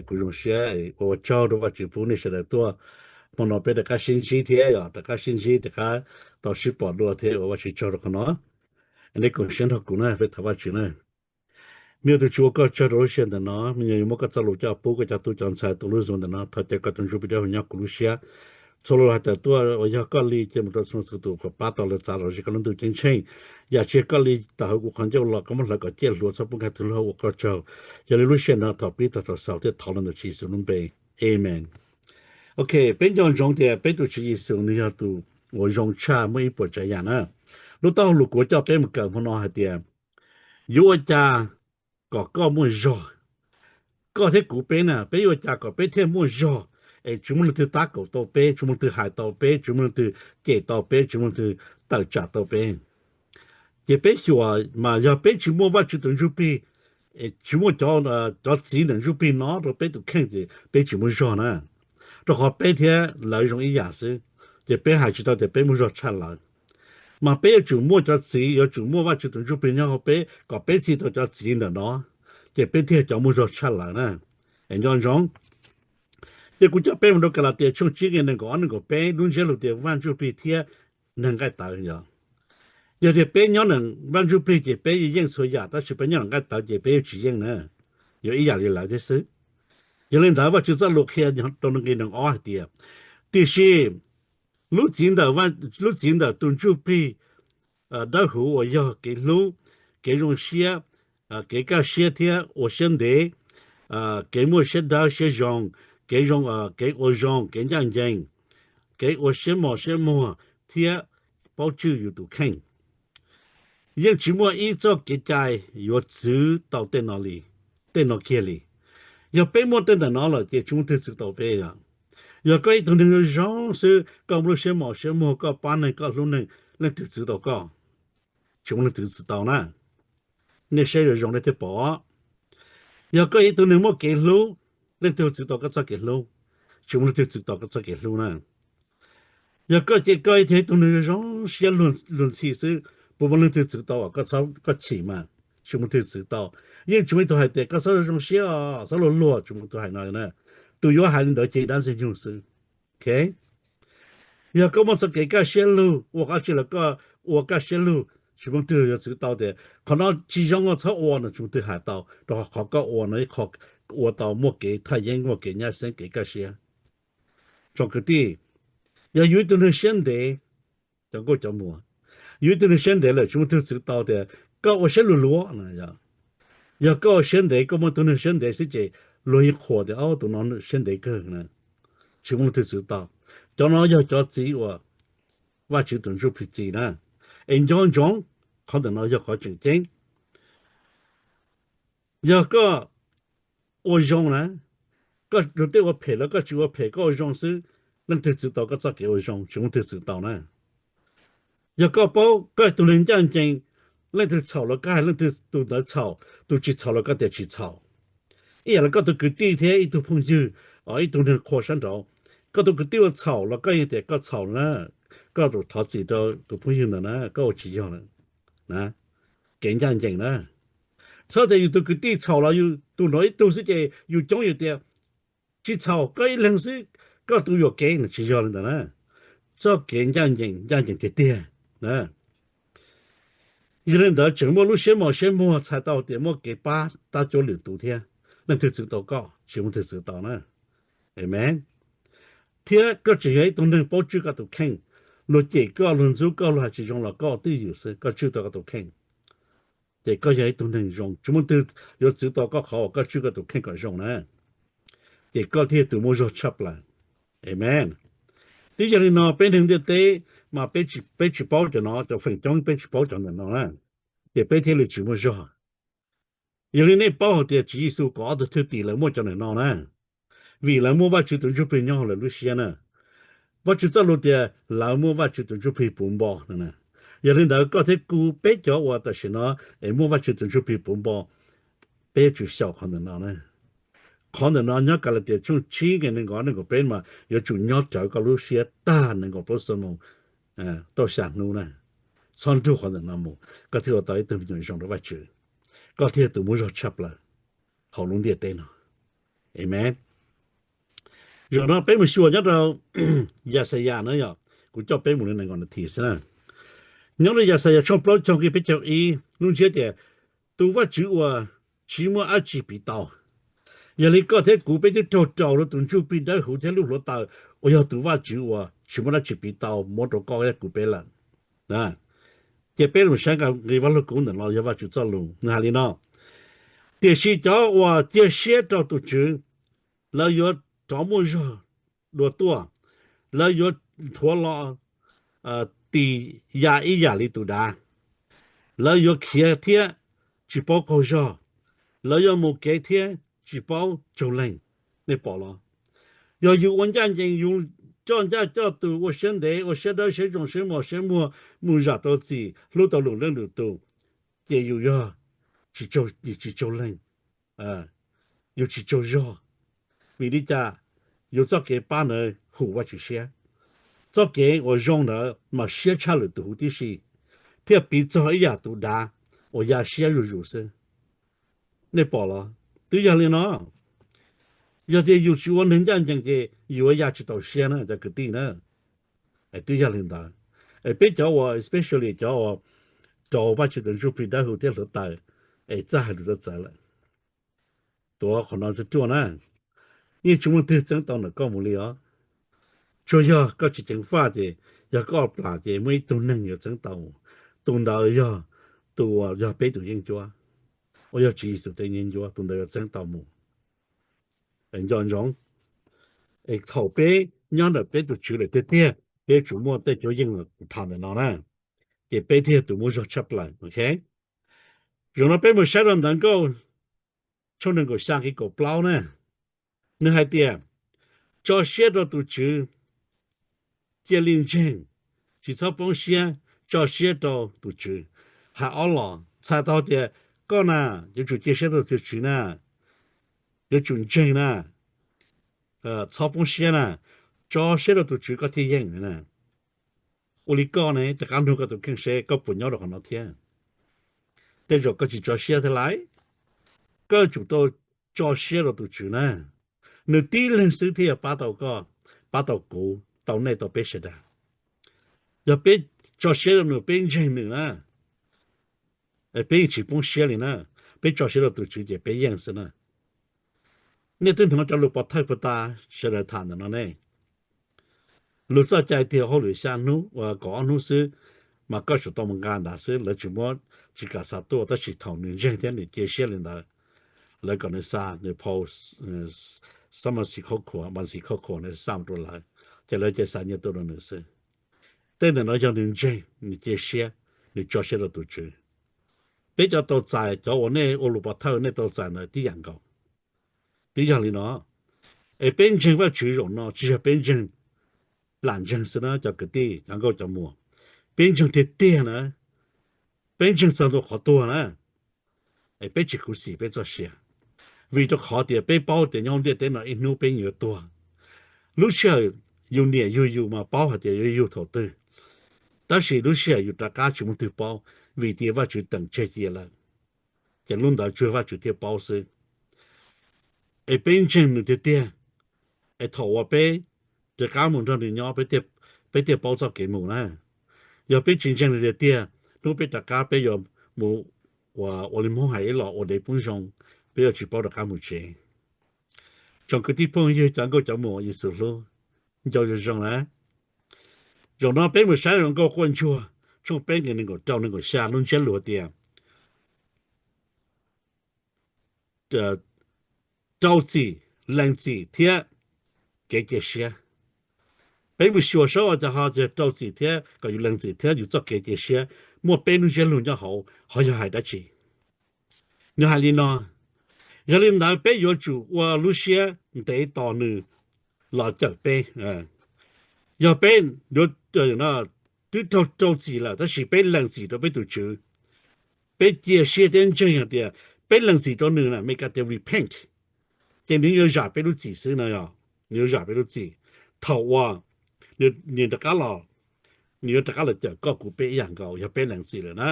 kuv zoo siab ua tsaug rau Vajtswv pub nej sawv daws tuaj. Hmo no peb rov qab sib ntsib thiab yog rov qab sib ntsib rov qab tau sib pom dua thiab ua Vajtswv tsaug rau qhov no. Nej koom siab nrog kuv na, peb thov Vajtswv na. Me nyuam tus Tswv, ua koj tsaug rau lub sij hawm ntawm no, me nyuam yuav muab koj txoj lus coj pub koj cov tub cov ntxhais tus lub zoo ntawm no, thov caw koj tus Ntsuj Plig dawb huv nyob kuv lub siab. Txhua lus hais tawm tuaj uas yog koj li ces mus rau txhua txhua tus kom pab tau lawv txav los ze koj lub ntuj ceeb tsheej. Yam tsis yog koj li tawm hauv kuv qhov ncauj los koj muab hlawv kom ciaj hluas txhob pub nkag tug lub hauv ua koj tsaug. Yog li lub sij hawm no thov pib tag thov xaus thiab thov los ntawm Tswv Yexus lub npe. Amen. Ok, peb nco ntsoov tias peb tus Tswv Yexus nws yog tus uas zoo tshaj muaj ib puas tsav yam na. Lub taub hau lus kuv coj peb mus kawm hmo no hais tias yuav ua cas kom koj muaj zog. Koj thiab kuv peb na, peb yuav ua cas kom peb thiaj muaj zog, es tsis muaj leej twg tab kaum tau peb, tsis muaj leej twg hais tau peb, tsis muaj leej twg cem tau peb, tsis muaj leej twg tawm tsam tau peb. Ces peb xyuas mas yog peb tsis muaj Vajtswv tus Ntsuj Plig, tsis muaj cov txiv ntawm Ntsuj Plig no rau peb tus kheej ces peb tsis muaj zog na. Rau qhov peb thiab lawv zoo ib yam xwb, ces peb hais tsis tau tias peb muaj zog tshaj lawv. Mas peb yuav tsum muaj cov txiv, yuav tsum muaj Vajtswv tus Ntsuj Plig nyob hauv peb kom peb txi tau cov txiv ntawm no, ces peb thiaj cov muaj zog tshaj lawv na. Es nco ntsoov, ces kuv coj peb mus rau Kalatias tshooj tsib nqe nees nkaum ob nees nkaum peb, lub ntsiab lus tias Vaj Ntsuj Plig thiab neeg nqaij tawv yog. Yog tias peb nyob neeg Vaj Ntsuj Plig ces peb yeej txhua yam, tab sis peb nyob neeg nqaij tawv ces peb yuav tsis yeej na, yuav ib yam li lawv thiab xwb. Yog li ntawd Vajtswv txoj lus qhia rau nqe nees ob hais tias, tiam sis lub txiv ntawm, lub txiv ntawm tus Ntsuj Plig dawb huv uas yog kev hlub, kev zoo siab, kev kaj siab thiab ua siab ntev, kev muaj siab dawb siab zoo, kev zoo, kev ua zoo, kev ncaj ncees, kev ua siab mos siab muag thiab paub tswj yus tus kheej. Yeej tsis muaj ib txoj kev cai yuav txwv tau tej no li, tej no kiag li. Yog peb muaj tej ntawm no lawm ces tsis muaj leej twg txwv tau peb yog. Yog koj ib tug neeg zoo zoo xwb, koj muaj lub siab mos siab muag, koj pab neeg, koj hlub neeg, leej twg txwv tau koj? Tsis muaj leej twg txwv tau na. Nej saib zoo zoo nej thiaj pom. Yog koj ib tug neeg muaj kev hlub, leej twg txwv tau koj txoj kev hlub? Tsis muaj leej twg txwv tau koj txoj kev hlub na. Yog koj ces koj ib tug neeg zoo zoo siab luag ntxhi xwb, puas muaj leej twg txwv tau? Koj chim mas, tsis muaj leej twg txwv tau. Yeej tsis muaj ib tug hais tias koj txhob zoo siab os, txhob luag luag, tsis muaj tus hais no na. Tus yuav hais li ntawd ces dab ntxwg nyoog xwb. Yog koj muaj txoj kev kaj siab lug, ua qhov tsi los koj ua kaj siab lug, tsis muaj leej twg yuav txwv tau tias qhov no tsis zoo, txhob ua no, tsis muaj leej twg hais tau, rau qhov koj ua no ib qho ua tau muaj kev thaj yeeb, muaj kev nyab xeeb, kev kaj siab. Tsoom kwv tij, yog yus ib tug neeg siab ntev, cov nkauj cov muam, yus ib tug neeg siab ntev lawm tsis muaj leej twg txwv tau tias koj ua siab luag luag na. Yog koj ua siab ntev, koj muaj tus neeg siab ntev xwb ces luag yeej qhuas tias tus no siab ntev kawg na. Tsis muaj leej twg txwv tau. Cov no yog cov txiv uas Vajtswv tus Ntsuj Plig txi na. Es nco ntsoov, qhov ntawm no yog qhov tseem ceeb. Yog koj ua zoo na, koj tej ua phem los koj tsis ua phem, koj ua zoo xwb, leej twg txwv tau koj txoj kev ua zoo? Tsis muaj leej twg txwv tau na. Yog koj paub koj tus neeg ncaj ncees, leej twg txhaum los koj hais leej twg tus ntawd txhaum, tus tsis txhaum los koj tias tsis txhaum. Ib yam li koj tus kwv tij thiab ib tug phooj ywg, ib tug neeg qhua sab nraud, koj tus kwv tij ua txhaum los koj yeej tias koj txhaum na, koj thov txim rau tus phooj ywg ntawd na, koj ua tsis yog na. Kev ncaj ncees na. Txhob tias yus tus kwv tij txhaum los yus tus nraud ib tug xwb ces yus coob yus tias tsis txhaum, koj ib leeg xwb, koj tus yuam kev no, tsis yog li ntawd na. Txoj kev ncaj ncees, ncaj ncees tiag tiag na. Yog li ntawd tseem muaj lub siab mos siab muag txhais tau tias muaj kev pab tab cuab lwm tus thiab, leej twg txwv tau koj? Tsis muaj leej twg txwv tau na. Amen. Thiab koj tseem yog ib tug neeg paub tswj koj tus kheej. Luag cem koj, luag ntxub koj, luag hais tsis zoo los koj twj ywm xwb, koj tswj tau koj tus kheej. Ces koj yog ib tug neeg zoo, tsis muaj leej twg yuav txwv tau koj qhov uas koj tswj koj tus kheej kom zoo na. Ces koj thiaj yog tus muaj zog tshaj plaws. Amen. Twb yog li no peb neeg ntiaj teb mas peb tsis paub cov no, cov feem coob peb tsis paub cov ntawm no na, ces peb thiaj li tsis muaj zog. Yog li nej paub hais tias Tswv Yexus kaum ob tug thwj tim lawv muaj cov ntawm no na, vim lawv muaj Vajtswv tus Ntsuj Plig nyob hauv lawv lub siab na. Vajtswv txoj lus tias lawv muaj Vajtswv tus Ntsuj Plig puv npo no. Yog li ntawd koj thiab kuv peb cov uas tam sim no es muaj Vajtswv tus Ntsuj Plig puv npo, peb yuav tsum xyaum qhov ntawm no na. Qhov ntawm no nyob Kalatias tshooj tsib nqe nees nkaum ob nees nkaum peb mas yuav tsum nyob rawv koj lub siab tag nees nkaum plaub xuab moos tauj xya hnub na. Txhob nrug qhov ntawm no mus, koj thiaj ua tau ib tug me nyuam zoo rau Vajtswv, koj thiaj yog tus muaj zog tshaj plaws hauv lub ntiaj teb no. Amen. Zaum no peb mus xyuas nyob rau Yaxayas na yom, kuv coj peb mus li nees nkaum nas this xwb na. Nyob rau Yaxayas tshooj plaub caug nqe peb caug ib lub ntsiab tias, tus Vajtswv uas tsis muaj dab tsi piv tau. Yog li koj thiab kuv peb twb raug rau rau tus ntsuj plig dawb huv thiab lub hluav taws uas yog tus Vajtswv uas tsis muaj dab tsi piv tau muab rau koj thiab kuv peb lawm. Ces peb mus saib nqe Vaj Lug Kub ntawm no yog Vajtswv txoj lus, nws hais li no: Tiam sis cov uas cia siab rau tus Tswv, lawv yuav rov muaj zog dua tuaj, lawv yuav thuav lo tis ya ib yam li tus dav, lawv yuav khiav thiab tsis paub qaug zog, lawv yuav mus kev thiab tsis paub tsaug leeg. Nej pom los? Yog yus ua ncaj ncees, yus coj ncaj coj tus, ua siab ntev, ua siab dawb siab zoo, siab mos siab muag, mus zam tau txim, hlub tau lwm leej lwm tus, ces yus yog tsis tsaug leeg, yus tsis tsaug zog. Vim li cas? Yus txoj kev pab ntawd hum Vajtswv siab. Txoj kev uas zoo ntawd mas siab tshaj lwm tus huv tib si, thiaj piv txog ib yam tus dav uas ya siab zuj zus xwb. Nej pom los? Twb yog li no, yog tias yus tsis ua neeg ncaj ncees ces yus yuav ya tsis tau siab na cov kwv tij na. Twb yog li ntawd, es peb cov uas especially cov uas raug Vajtswv tus ntsuj plig dawb huv thiab hluav taws, es txawj hais lus txawv txawv lawm, tuav qhov no ruaj ruaj na. Yeej tsis muaj twg txeeb tau ntawm koj mus li os. Tsuas yog koj tsis ceev faj ces yog koj plam ces muaj ib tug neeg yuav txeeb tau. Tus ntawd yog tus uas yog peb tus yeeb ncuab, uas yog Tswv Yexus tej yeeb ncuab, tus ntawd yuav txeeb tau mus. Nco ntsoov, es thaum peb nyob ntawm peb tus Tswv lawm tiag tiag, peb yuav tsum muaj tej cuab yeej tham ntawm no na, ces peb thiaj tus muaj zog tshaj plaws, ok? Zaum no peb mus saib rau ntawv Nkauj tshooj nees nkaum xya nqe kaum plaub na. Nws hais tias, tso siab rau tus Tswv, cia li ntseeg, tsis txhob poob siab, tso siab rau tus Tswv. Hais ob los txhais tau tias koj na, yuav tsum cia siab rau tus Tswv na, yuav tsum ntseeg na, txhob poob siab na, tso siab rau tus Tswv koj thiaj yeej na. Ua li koj ne, rov qab nug koj tus kheej seb koj puas nyob rau qhov no thiab. Tej zaum koj tsis tso siab thiab lauj. Koj yuav tsum tau tso siab rau tus Tswv na. Nws tib leeg xwb thiaj yuav pab tau koj, pab tau kuv, tau nej, tau peb sawv daws. Yog peb tso siab rau nws, peb ntseeg nws na, peb yeej tsis poob siab li na. Peb tso siab rau tus Tswv ces peb yeej xwb na. Nej twb hnov cov lus pov thawj puag ta sawv daws tham ntawm no ne. Lus txoj cai tiag hauj lwm xya hnub, kaum ob hnub xwb, mas koj tsuas tau mus nqa ntawd xwb, lawv tsis muab, tsis kam xa tuaj, tab sis thaum nws ntseeg thiab nws cia siab li ntawd, lawv kom nws xa nws phau xab mas xis khaub khuam, mas xis khaub khuam nws xa mus rau lawv, ces lawv cia xa nyiaj tuaj rau nws xwb. Tej ntawm no yog nws ntseeg, nws cia siab, nws tso siab rau tus Tswv. Peb cov tau txais, cov uas nej ua lus pov thawj nej tau txais ntawd tib yam nkaus. Twb yog li no, es peb ntseeg Vajtswv zaum no tsis yog peb ntseeg lam ntseeg xwb na cov kwv tij, cov nkauj cov muam. Peb ntseeg tiag tiag na, peb ntseeg txog ntua qhov tuag na, es peb tsis khuv xim peb txoj sia, vim rau qhov tias peb paub tias nyob ntiaj teb no ib hnub peb yuav tuag. Lub sij hawm yus niam yug yus mas paub hais tias yuav yug thaum twg, tab sis lub sij hawm yus rov qab tsis muaj twg paub, vim tias Vajtswv teem tseg cia lawm, ces lub ntawd tsuas Vajtswv thiaj paub xwb. Es peb ntseeg nws tiag tiag, es thaum uas peb rov qab mus nrog nws nyob, peb thiaj paub txoj kev mus na. Yog peb tsis ntseeg nws tiag tiag, hnub peb rov qab peb yuav mus ua li Hmoob hais ib los ua dev poob zoo, peb yuav tsis paub rov qab mus tsev. Tsoom kwv tij phooj ywg, cov nkauj cov muam Yexus hlub, nco zoo zoo na. Zaum no peb mus saib Nkauj Quaj Ntsuag tshooj peb nqe nees nkaum rau nees nkaum xya lub ntsiab lus tias, rau txim, lees txim thiab kev cia siab. Peb mus xyuas saib ua cas ho yog rau txim thiab kom yus lees txim thiab yus txoj kev cia siab muaj peb lub ntsiab lus nyob hauv, ho yog hais dab tsi? Nws hais li no, yog li ntawd peb yuav tsum ua lub siab ntev tos nws los cawm peb. Yog peb yuav twb raug rau txim lawm tab sis peb lees txim rau peb tus Tswv, peb cia siab thiab ntseeg hais tias peb lees txim rau nws na, Meskas tias repent, ces nws yuav zam peb lub txim xwb no, yog nws yuav zam peb lub txim. Thaum uas nws rov qab los, nws yuav rov qab los cawm koj kuv peb ib yam nkaus yog peb lees txim lawm na.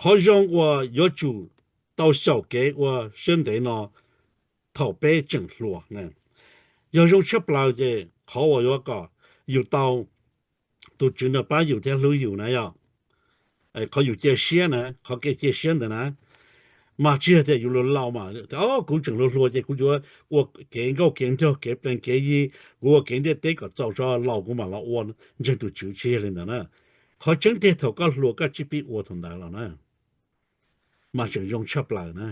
Qhov zoo uas yuav tsum tau xyaum kev ua siab ntev no, thaum peb tseem hluas na. Yog zoo tshaj plaws ces qhov uas yuav kom yus tau tus Tswv nrog pab yus thiab hlub yus na yog qhov yus cia siab na, qhov kev cia siab ntawd na. Mas tsis yog tias yus laus laus mas tias, o, kuv tseem hluas hluas ces kuv yuav ua kev nkauj kev nraug kev plees kev yi, kuv ua kev ntiaj teb kom txaus tso laus kuv mam los ua ntseeg tus Tswv, tsis yog li ntawd na. Qhov tseeb tiag thaum koj hluas koj tsis pib ua thaum ntawd los na, mas tseem zoo tshaj plaws na.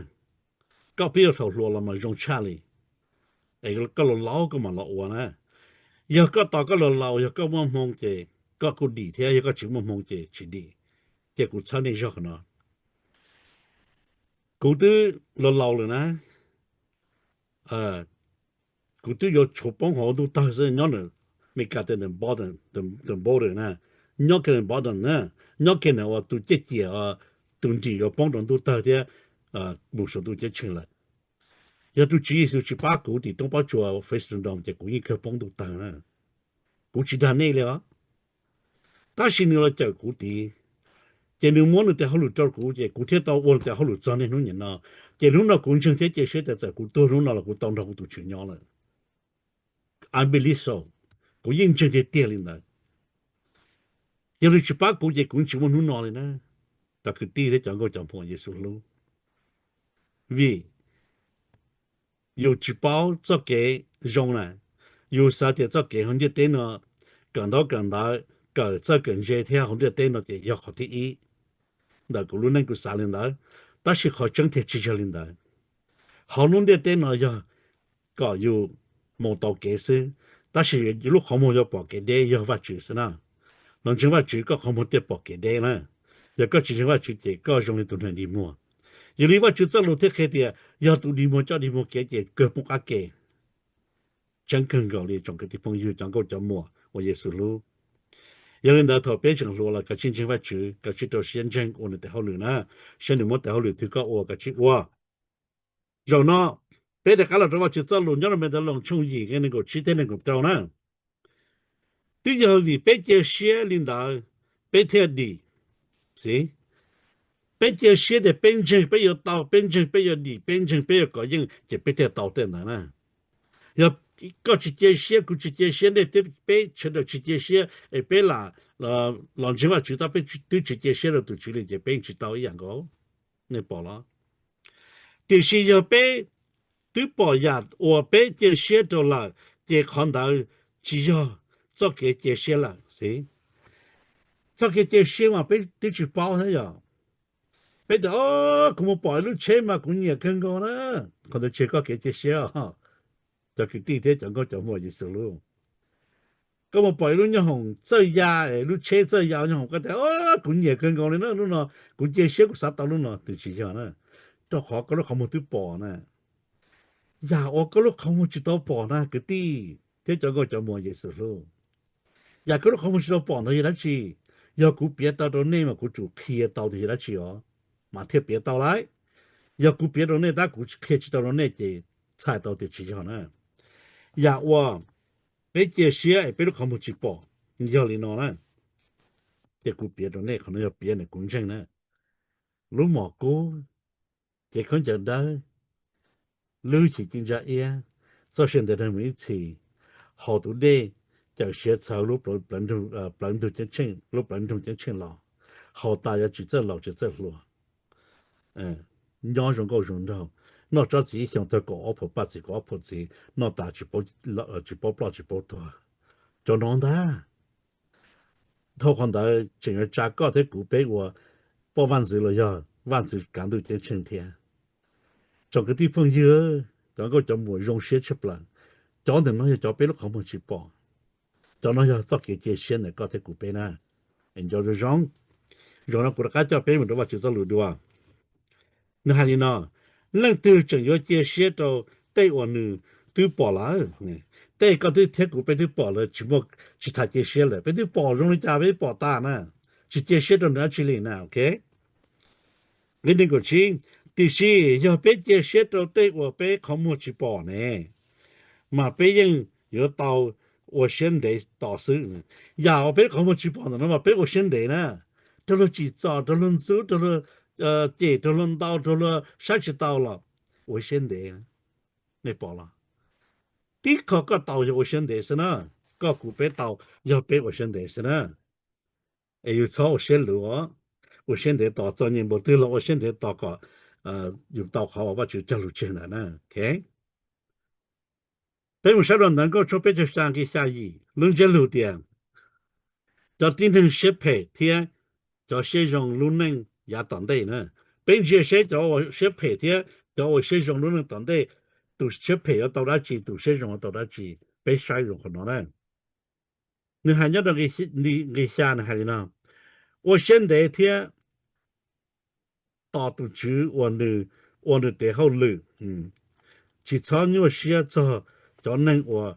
Koj pib ua thaum hluas los mas zoo tshaj li, es koj laus laus koj mam los ua na. Yog koj tos koj laus laus, yog koj muaj hmoo ces koj kuj dim thiab, yog koj tsis muaj hmoo ces tsis dim. Ces kuv txhawb nej zog qhov no. Kuv twb laus laus lawm na, kuv twb yuav tshuav poob hauv ntuj tawg xwb, nyob ntawm Meskas tias the border na, nyob kiag the border na, nyob kiag ntawm uas tus ciaj ciam, tus nrim yuav poob rau ntuj tawg thiab mus saum ntuj ceeb tsheej lawm. Yog tus Tswv Yexus tsis pab kuv tim toob pob tsuas Fresno ces kuv yeej kawg poob ntuj tawg na. Kuv tsis dag nej li os. Tab sis nws los cawm kuv tid, ces nws muab nws tes hauj lwm rau kuv ces kuv thiaj tau ua nws tes hauj lwm txog niaj hnub niam no. Ces hnub no kuv ntseeg thiab cia siab tias txawm kuv tuag hnub no los kuv tau nrog kuv tus Tswv nyob lawm. I believe so. Kuv yeej ntseeg tiag tiag li ntawd. Yog li tsis pab kuv ces kuv tsis muaj hnub no li na, cov kwv tij thiab cov nkauj cov muam Yexus hlub. Vim yus tsis paub txoj kev zoo na, yus xav tias txoj kev hauv ntiaj teb no, kawm ntaub kawm ntawv, kawm txawj kawm ntse thiab hauv ntiaj teb no ces yog qhov thib ib ntawm kuv lub neej, kuv xav li ntawd. Tab sis qhov tseeb tiag tsis yog li ntawd. Hauv lub ntiaj teb no yog kom yus mus tau kev xwb, tab sis lub qhov muag yuav pom kev deb yog Vajtswv xwb na. Los ntseeg Vajtswv koj qhov muag thiaj pom kev deb na. Yog koj tsis ntseeg Vajtswv ces koj zoo li tus neeg dig muag. Yog li Vajtswv txoj lus thiaj qhia tias yog tus dig muag coj dig muag kev ces kawg poob qab ke. Tseeb kawg nkaus li tsoom kwv tij phooj ywg cov nkauj cov muam uas Yexus hlub. Yog li ntawd thaum peb tseem hluas los kav tsij ntseeg Vajtswv, kav tsij rau siab ntseeg ua nws tes hauj lwm na, saib nws muab tes hauj lwm twg koj ua kav tsij ua. Zaum no peb rov qab los rau Vajtswv txoj lus nyob rau Matthew tshooj yim nqe nees nkaum tsib thiab nees nkaum rau na. Twb yog vim peb cia siab li ntawd peb thiaj dim. Xij, peb cia siab tias peb ntseeg peb yuav tau, peb ntseeg peb yuav dim, peb ntseeg peb yuav kov yeej ces peb thiaj tau tej ntawd na. Yog koj tsis cia siab, kuv tsis cia siab, nej thiab peb sawv daws tsis cia siab es peb lam los ntseeg Vajtswv tab peb twb tsis cia siab rau tus Tswv li ces peb yeej tsis tau ib yam nkaus. Nej pom los? Tiam sis yog peb twb pom yam uas peb cia siab rau lawm ces qhov ntawd tsis yog txoj kev cia siab lawm xij. Txoj kev cia siab mas peb twb tsis paub thiab yom. Peb tias, o, kuv mus pom ib lub tsheb mas kuv nyiam kawg nkaus na. Qhov ntawd tsis yog koj kev cia siab. Cov kwv tij thiab cov nkauj cov muam Yexus hlub, koj mus pom ib lub nyoob hoom txawj ya, lub tsheb txawj ya nyoob hoom, koj tias, o, kuv nyiam kawg nkaus li na, lub no kuv cia siab kuv xav tau lub no, twb tsis yog na. Rau qhov koj lub qhov muag twb pom na. Yam uas koj lub qhov muag tsis tau pom na kwv tij thiab cov nkauj cov muam Yexus hlub, yam koj lub qhov muag tsis tau pom ntawd yog dab tsi? Yog kuv piav tau rau nej mas kuv tsum qhia tau tias yog dab tsi os, mas thiaj piav tau lauj. Yog kuv piav rau nej tab kuv qhia tsis tau rau nej ces txhais tau tias tsis yog na. Yam uas peb cia siab es peb lub qhov muag tsis pom yog li no na. Ces kuv piav rau nej, qhov no yog piav ntawm kuv ntseeg na. Lub mom kub, cev khaub ncaws dawb, lub chim ci ntsa iab, txoj sia ntev dhawv mus ib txhis, haus tus dej cawm siav txhawv lub plawv nroog ceeb tsheej, lub plawv nroog ceeb tsheej los, haus tas yuav tsis txawj laus tsis txawj hluas, nyob zoo nkauj zoo nraug, noj tsob txiv ib xyoos tag kaum ob phaum paj txiv kaum ob phaum txiv, noj tas tsis paub ploj tsis paub tuag. Cov no ntag. Dhau qhov ntawd tseem yuav tsa koj thiab kuv peb ua poj vaj ntxwv los yog vaj ntxwv kav ntuj ceeb tsheej thiab. Tsoom kwv tij phooj ywg, cov nkauj cov muam zoo siab tshaj plaws, cov ntawm no yog cov peb lub qhov muag tsis pom. Cov no yog txoj kev cia siab ntawm koj thiab kuv peb na. Nco zoo zoo. Zaum no kuv rov qab coj peb mus rau Vajtswv txoj lus dua. Nws hais li no, leej twg tseem yuav cia siab rau tej uas nws twb pom lawm? Tej koj twb thiab kuv peb twb pom lawm, tsis muaj, tsis tham cia siab lawm, peb twb pom zoo li cas peb twb pom tas na, tsis cia siab rau nws dab tsi li na, ok. Nqe nees nkaum tsib, tiam sis yog peb cia siab rau tej uas peb qhov muag tsis pom ne, mas peb yeej yuav tau ua siab ntev tos xwb. Yam uas peb qhov muag tsis pom ntawm no mas peb ua siab ntev na, raug luag tsim txom, raug luag ntxub, raug luag cem, raug luag ntaus, raug luag saib tsis taus los ua siab ntev. Nej pom los? Tib qho koj tau yog ua siab ntev xwb na, koj kuv peb tau yog peb ua siab ntev xwb na. Es yus txhob ua siab luv os, ua siab ntev tos txom nyem npaum twg los ua siab ntev tos kom yus tau qhov uas Vajtswv cog lus tseg ntawd na. Peb mus saib rau ntawv Nkauj tshooj peb caug xya nqe xya yim, lub ntsiab lus tias cov tib neeg siab phem thiab cov siab zoo lub neej yav tom ntej na. Peb ntsia seb cov uas siab phem thiab cov uas siab zoo lub neej tom ntej, tus siab phem yuav tau dab tsi, tus siab zoo yuav tau dab tsi. Peb saib zoo qhov no na. Nws hais nyob rau nqe xya nws hais li no: Ua siab ntev thiab tos tus Tswv uas nws ua nws tes hauj lwm, tsis txhob nyuaj siab txog cov neeg uas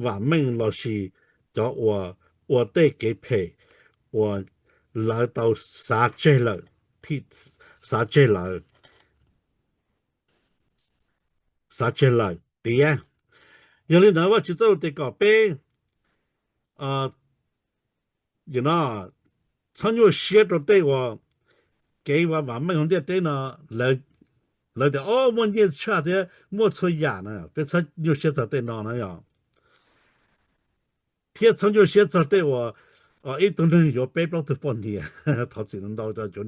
vam meej lossis cov uas ua tej kev phem uas lawv tau xav tseg lawm, xav tseg lawm, xav tseg lawm tiag. Yog li ntawd Vajtswv txoj lus tias kom peb txhob nyuaj siab rau tej uas kev vam meej hauv ntiaj teb no, lawv tias o muaj nyiaj tshaj thiab muaj txhua yam na, peb txhob nyuaj siab txog tej no na yog. Thiab txhob nyuaj siab txog tej uas ib tug neeg yuav peb plaub tug poj niam, thov txim ntau ntau rau cov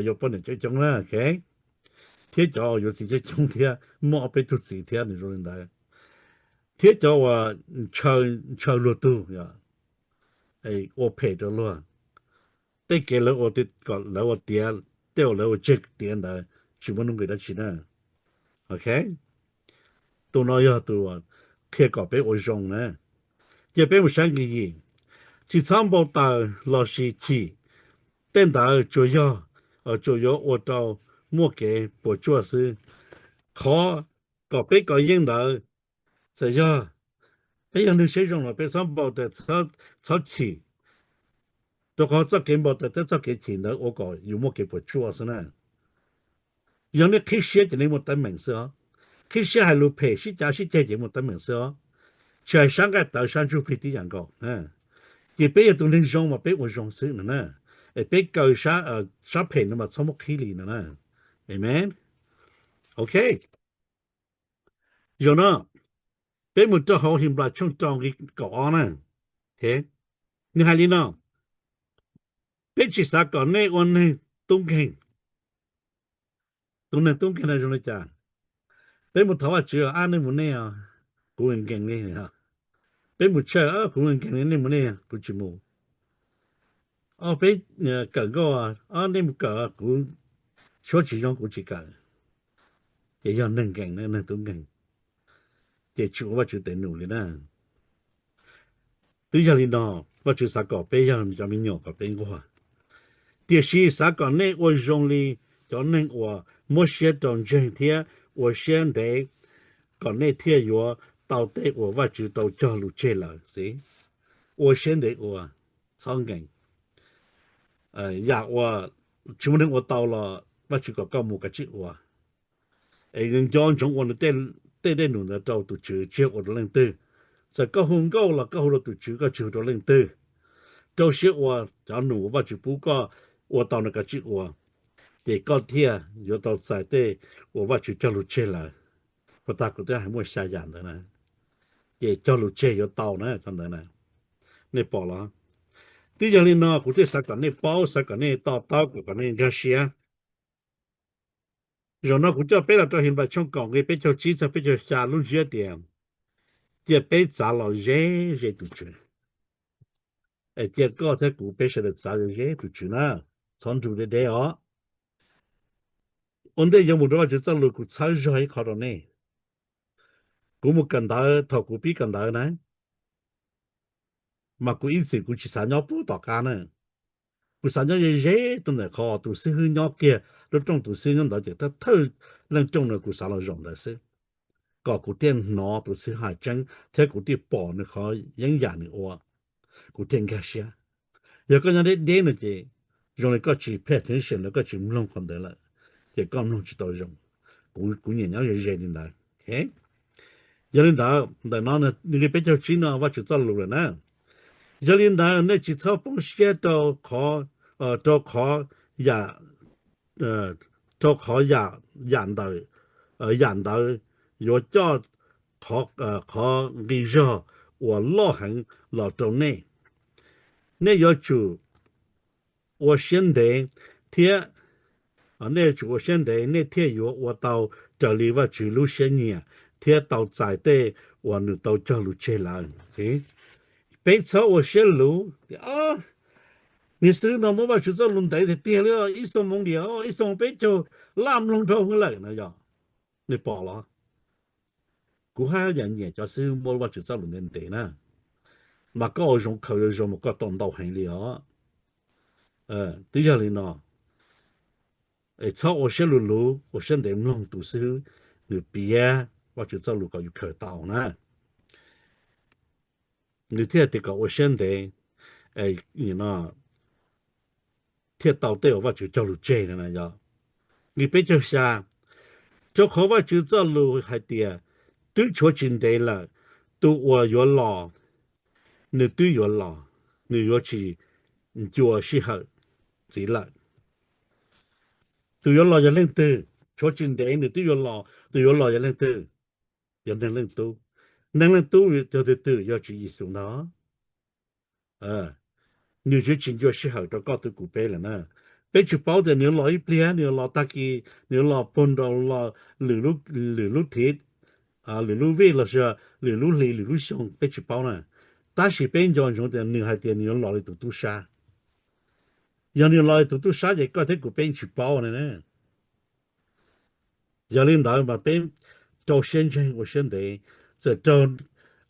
yuav poj niam coob coob na, thiab cov yuav txiv coob coob thiab muaj ob peb tug txiv thiab nws zoo li ntawd, thiab cov uas ntshaw luag tug, ua phem rau luag. Tej kev lawv ua, kom lawv ua tiav, tej uas lawv ua tseg tiav ntawd tsis muaj nuj nqis dab tsi na. Ok, tus no yog tus qhia kom peb ua zoo na. Cia peb mus saib nqe yim: Tsis txhob npau taws lossis chim, tej ntawd tsuas yog, tsuas yuav ua rau muaj kev puas tsuaj xwb. Qhov kom peb kov yeej ntawd, txawm yog peb yog neeg siab zoo los peb txhob npau taws, txhob chim, rau qhov txoj kev npau taws thiab txoj kev chim ntawd ua kom yus muaj kev puas tsuaj xwb na. Yog nej qhib siab ces nej muaj teeb meem xwb os. Qhib siab hais lus phem sib cav sib ceg ces muaj teeb meem xwb os. Tsis hais sab nqaij tawv sab ntsuj plig tib yam nkaus. Ces peb yog tus neeg zoo mas peb ua zoo xwb no na. Es peb kaw sab phem no mas txhob muab qhib li no na. Amen. Ok. Zaum no peb mus rau hauv Henplais tshooj rau nqe kaum ob na. Nws hais li no: Peb tsis xav kom nej ua neeg tub nkeeg. Tus neeg tub nkeeg no zoo li cas? Peb mus thov Vajtswv, ab nej mus nej os, kuv nkeeg nej. Peb mus tshawj, kuv nkeeg nej, nej mus nej, kuv tsis mus. Peb kawm nkauj, nej mus kawm, kuv suab tsis zoo kuv tsis kawm. Ces yog neeg nkeeg, neeg tub nkeeg, ces tsis ua Vajtswv tes num li na. Twb yog li no, Vajtswv xav kom peb yog cov me nyuam kom peb nquag. Tiam sis xav kom nej ua zoo li cov neeg uas muab siab rau ntseeg thiab ua siab ntev, kom nej thiaj yuav tau tej uas Vajtswv tau cog lus tseg lawm xwb. Ua siab ntev ua, txhob nkees. Yam uas tsis muaj neeg ua tau los Vajtswv kom koj mus kav tsij ua. Es nco ntsoov ua nws tej dej num ntawd rau tus Tswv, tsis yog ua rau leej twg. Txawm koj hu nkauj los koj hu rau tus Tswv, koj tsis hu rau leej twg. Rau siab ua cov num uas Vajtswv pub koj ua tau no kav tsij ua, ces koj thiaj yuav tau txais tej uas Vajtswv cog lus tseg lawm. Puag ta kuv twb hais muaj xya yam ntawd na, ces cog lus tseg yuav tau na cov ntawd na. Nej pom los? Twb yog li no kuv thiaj xav kom nej paub, xav kom nej to taub, kom kom nej nkag siab. Zaum no kuv coj peb los rau Henplais tshooj kaum nqe peb caug tsib txog peb caug xya lub ntsiab tias, cia peb txav los ze ze tus Tswv. Es cia koj thiab kuv peb sawv daws txav ze ze tus Tswv na, txhob nrug deb deb os. Ua ntej yuav mus rau Vajtswv txoj lus kuv txhawb zog ib qho rau nej. Kuv mus kawm ntawv, thaum kuv pib kawm ntawv na, mas kuv ib txwm kuv tsis xav nyob puag tom qab na. Kuv xav nyob ze ze rau ntawm qhov tus xib hwb nyob kiag lub rooj, tus xib hwb nyob ntawd ces thawj thawj leej rooj no kuv xav los zaum ntawd xwb, kom kuv thiaj hnov tus xib hwb hais tseeb thiab kuv thiaj pom nws qhov yeeb yam nws ua, kuv thiaj nkag siab. Yog koj nyob deb deb no ces zoo li koj tsis pay attention lawm, koj tsis mloog qhov ntawd lawm, ces koj mloog tsis tau zoo. Kuv, kuv nyiam nyob ze ze li ntawd. Yog li ntawd, ntawm no nqe peb caug tsib no Vajtswv txoj lus lawm na. Yog li ntawd nej tsis txhob poob siab rau qhov, rau qhov yam, rau qhov yam, yam ntawd, yam ntawd yuav coj qhov, qhov nqi zog uas loj heev los rau nej. Nej yuav tsum ua siab ntev thiab, nej yuav tsum ua siab ntev nej thiaj yuav ua tau raws li Vajtswv lub siab nyiam thiab tau txais tej uas nws tau cog lus tseg lawm. Peb txhob ua siab luv tias, niag xib hwb no muab Vajtswv txoj lus ntev tiag tiag li, ib xuab moos diam, ib xuab moos peb caug laj mloog dhau hwv lawm no yog. Nej pom los? Kuv haj yam nyiam cov xib hwb muab Vajtswv txoj lus ntev ntev na, mas koj ua zoo khaws zoo mas koj tau ntau heev li os. Twb yog li no, es txhob ua siab luv luv, ua siab ntev mloog tus xib hwb nws piav Vajtswv txoj lus kom yus khaws tau na. Nws thiaj tias kom ua siab ntev thiaj tau tej uas Vajtswv cog lus tseg no na yog. Nqi peb caug xya, rau qhov Vajtswv txoj lus hais tias, twb tshuav tsis ntev lawm, tus uas yuav los, nws twb yuav los, nws yuav tsis ncua sij hawm ntxiv lawm. Tus yuav los yog leej twg? Tshuav tsis ntev nws twb yuav los, tus yuav los yog leej twg? Yog Neeg Leej Tub. Neeg Leej Tub yog tus twg? Yog Tswv Yexus ntag. Nws tsis, tsis ncua sij hawm rau koj thiab kuv peb lawm na. Peb tsis paub tias nws yuav los ib pliag, nws yuav los tag kis, nws yuav los puag nraud, los lwm lub thiv, lwm lub vij los sis lwm lub hli, lwm lub xyoo, peb tsis paub na. Tab sis peb nco ntsoov tias nws hais tias nws yuav los li tus tub sab. Yog nws los li tus tub sab ces koj thiab kuv peb tsis paub ne. Yog li ntawd mas peb rau siab ntseeg ua siab ntev, txawm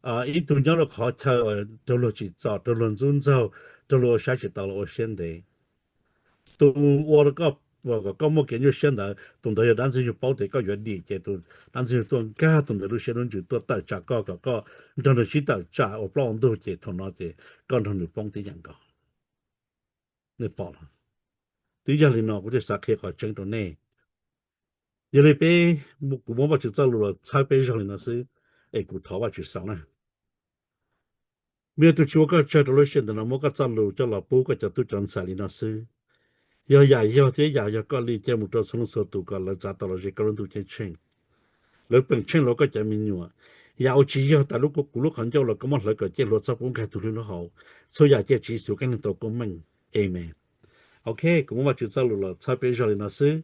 raug ib tug nyob rau qhov chaw raug luag tsim txom, raug luag ntxub ntxaug, raug luag ua saib tsis taus los ua siab ntev. Tus ua kom koj muaj kev nyuaj siab ntawd, tus ntawd yog dab ntxwg nyoog paub tias koj yuav dim ces tus dab ntxwg nyoog tuaj nkag tus ntawd lub siab lub ntsws tuaj tawm tsam koj kom koj nrog nws sib tawm tsam ua plaub ua ntug ces thaum no ces koj nrog nws poob tib yam nkaus. Nej pom los? Twb yog li no kuv thiaj xav qhia qhov tseeb rau nej. Yog li peb, kuv muab Vajtswv txoj lus los txhawb peb zog li no xwb, es kuv thov Vajtswv xaus na. Muaj tus tsis ua koj tsawg rau lub sij hawm ntawm no muab koj txoj lus coj los pub koj cov tub cov ntxhais li no xwb. Yog yam yog thiab yam yog koj li cia mus rau txhua leej txhua tus kom lawv txav tau los ze koj lub ntuj ceeb tsheej. Lawv peem tsheej los koj cov me nyuam. Yam uas tsis yog tas lub kuv lub qhov ncauj los koj muab hlawv kom ciaj hluas txhob pub nkag tus hlwb lub hauv. Txhua yam cia Tswv Yexus Kheej tau koob meej. Amen. Ok, kuv muab Vajtswv txoj lus los txhawb peb zog li no xwb.